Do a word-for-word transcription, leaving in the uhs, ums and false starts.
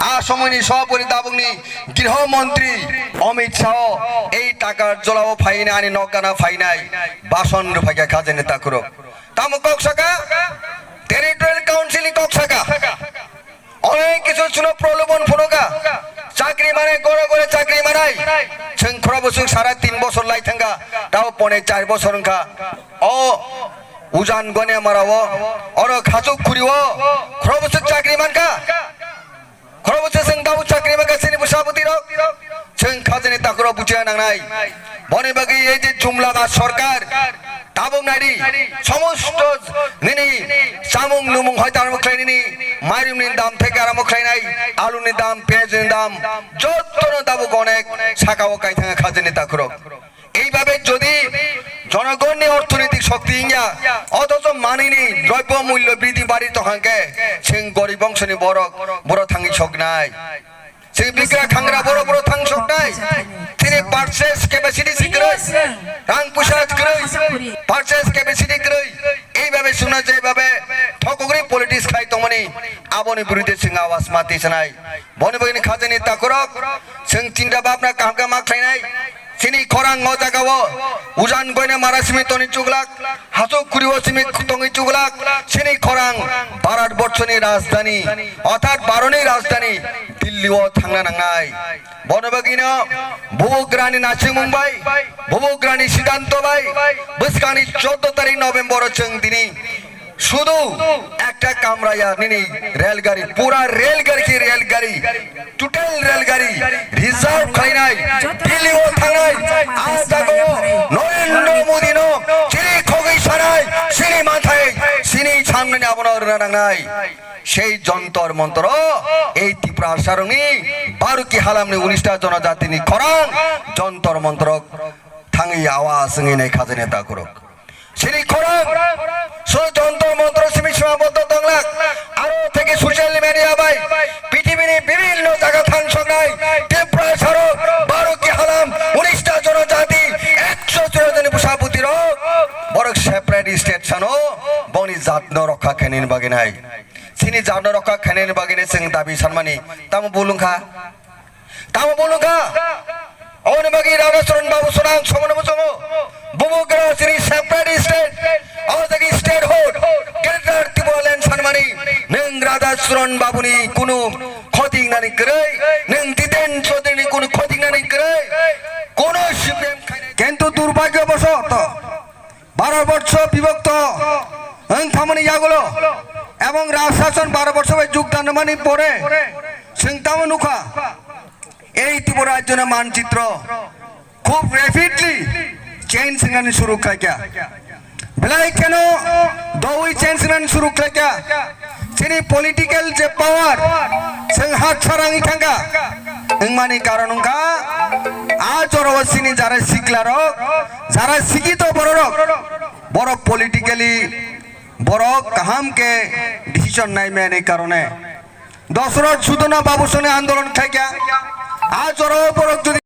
A somoini soboni tabukni Griho Montri Amit Shah o ei takar jolao phainai, ani nok gana phainai, bason rwphaikha khajani takhurok. Tamo kok saka? Territorial Council ni kok saka. Onek kisu chuno prolobon phunoka. Chakri manai, gore gore chakri manai. Chwng khorokbo chwng sara tin bosor lai thangkha, tao pone char bosor wngkha. O Ujan Gonia Mara o, oro Khachuk Khuri o, khorokbo chwng chakri mankha. Khorokbo chwng tabuk chakri mankha chini bwsa bwtwi rok. Chwng khajani takhurok buchina nangnai. Boni bagwi ei je jumla ba sorkar, tabuk naidi, somosto nini chamung numung hoito aramo khlai nini, mairumni dam theke aramo khlainai, aluni dam, piyajni dam, jottono tabuk onek sakao kaithanga khajani takhurok. Eibabe jodi jonogonni orthonitik shokti wngya, othocho manwini droibyo mullo bridhi bari tongkha hwnkhe, chwng gorib bongsoni borok, borok thangwi soknai. Chini bikra khangra boro boro thang soknai. Chini purchase capacity si kwrwi. Rang puisa kwrwi. Purchase capacity kwrwi. Eibabe sungna je babe thokogri politics khai tongmani aboni birude chwng awas ma tisanai. Boni bagini khajani takhurok chwng chinta bhabna kaham khe ma khlainai. Chini khorang o jaga o Ujan Goina Mara simi toni chuglak. Hachuk Khuri o simi tongwi chuglak, chini khorang Bharat borchoni rajdhani, orthat Bharoni rajdhani Delhi o thangna nangnai. Bono bagwino Bubagrani nachimung bai, Bubagrani siddhanto bai, bwskangni choudo tarik November o chwng tini sudu ekta kamraya nini railgari, pura railgari ki railgari, Total railgari reserve khlainai, Delhi o thangnai, a jaga o Narendra Modi no chini khogwi sanai, chini manthai, chini samnani abono rwna nangnai. Sei Jantar Mantar o ei Tiprasa rokni baro ki halamni unis ta jonojatini khorang Jantar Mantar o thangwi awas wngwi nai khajani takhurok. Chini khorang, so Jantar Mantar simi sima boddo tonglak, aro theke social media bai, pithibini bibhinno jaga thangsoknai, Tiprasa rok, baro ki halam, unis ta jonojati, ekso jonojati bwsa bwtwi rok, borok separate state sano, boni jatno rokha khainani bagwi nai. Chini jatno rokha khainani bagwi nai chwng dabi sanmani, tamo bul wngkha? Tamo bol wngkha? Aboni bagwi Radha Charan Babu Sonang somono muchungo. Bubagra chini separate state. O jagwi statehood. Greater Tipraland sanmani. Nwng Radha Charan Babuni kunu khotingnani kwrwi. Nwng Jiten Chaudhary ni kunu khotingnani kwrwi. Kunu C P M khainai. Kintu durbhagyo bosoto Bharat borsho bibhakto wng thangmani yagulo ebong Raj Shason Bharat borsho bai jogdan rwmani pore chwng tamo nukha, ei Tripura rajyoni manchitro khub rapidly change wngnani suru khlaikha. Belai kheno doui change wngnani suru khlaikha. Chini political je power, chwng hat sarangwi thangkha. Wngmani karon wngkha, a jorao chini jara siklarok, jara sikito bororok, borok politically borok kaham khe decision naimani karone. Dosrot Sudona Babu soni andolon khaikha. A jorao borok jodi